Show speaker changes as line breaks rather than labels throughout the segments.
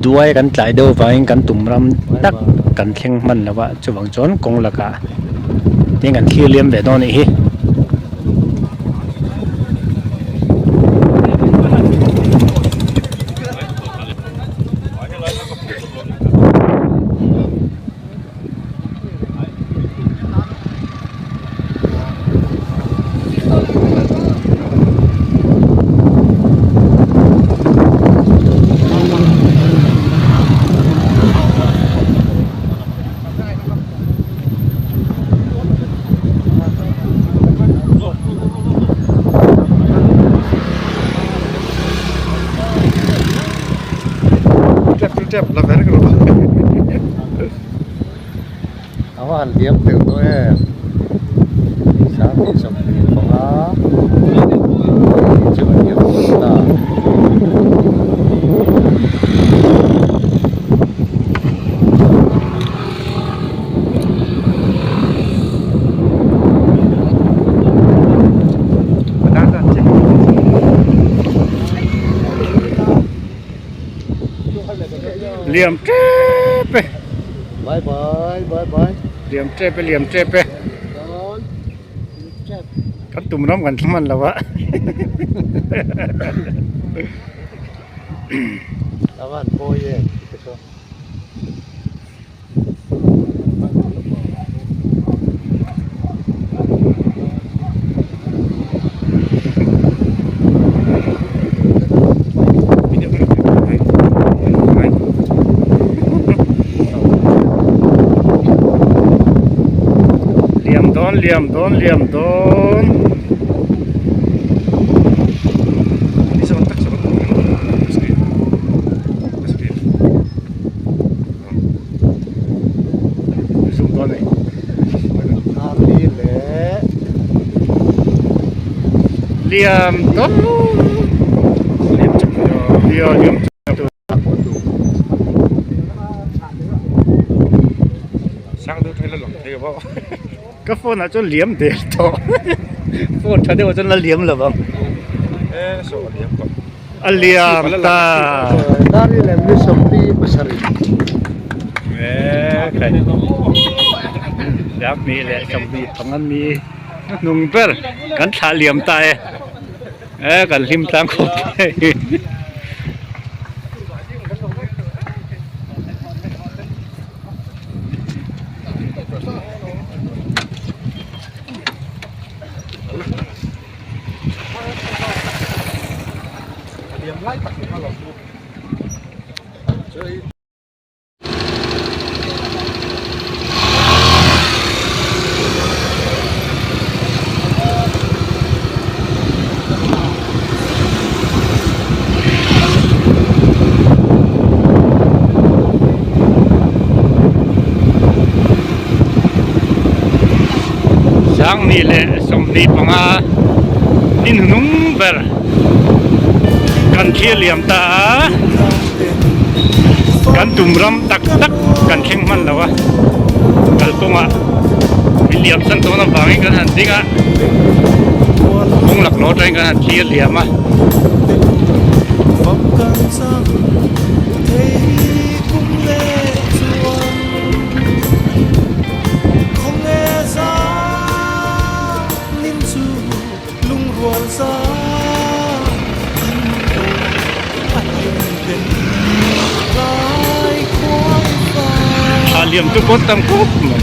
Duai kan tlai deuh vangin kan tum ram tak kan thleng hman lo a chuvang chuan kawng lakah tin kan thlir liam ve dawn a nih hi.
A va han liam tel tawh em 25 chu a liam dawn ta.
Liam tep e.
Bye bye bye bye.
Liam tep e liam tep e. Kan tum ram kan hman lo a.
Avan pawi em te chu.
Liam dawn liam dawn liam dawn. Liam dawn liam liam ka phone ah chuan liam der tawh phone tha deuh ah chuan la liam lo vang a liam ta Sanghnih leh 25 mi hnung ber kan thlah liam ta e e kan hlim tlang khawp mai. 25 ni hnung ber kan thlir liam ta a kan tum ram tak tak kan thleng hman lo a kalkawngah mi liam san tawn avangin kan han ding a kawng laklawh atangin kan han thlir liam a. Thla liam chu pawn tam khawp mai.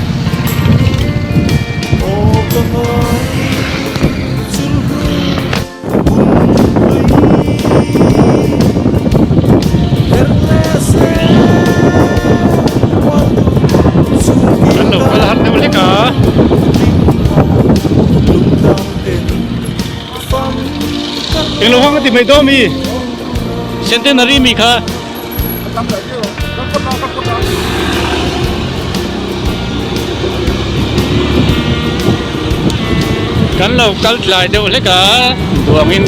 Kan lo kal har deuh hlek a. Englo hang a ti mai daw mi Centenary mi kha. Kan lo kal tlai deuh hlek a duangin.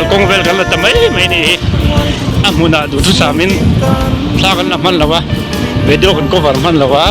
Kalkawng vel kan la ta mai mai ni hi. A hmunah duhthusamin thla kan la hman lo a, video kan cover hman lo a.